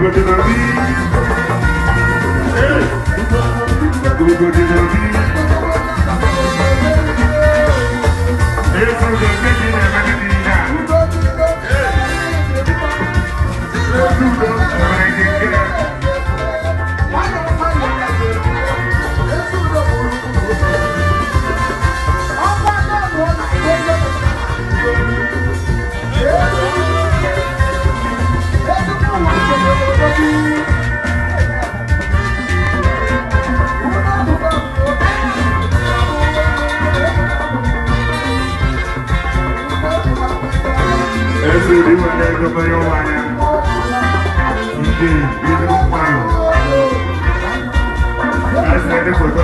Ugo dị n'obi. Hey! Ugo dị n'obi. Ezi ugo nke gị na-eme gị ihe a. Ezi ugo nwere gị nke. Ezi ugo nwere ego mere ụwa ya. Ndị ezigbo mmadụ. Ezi ndị foto.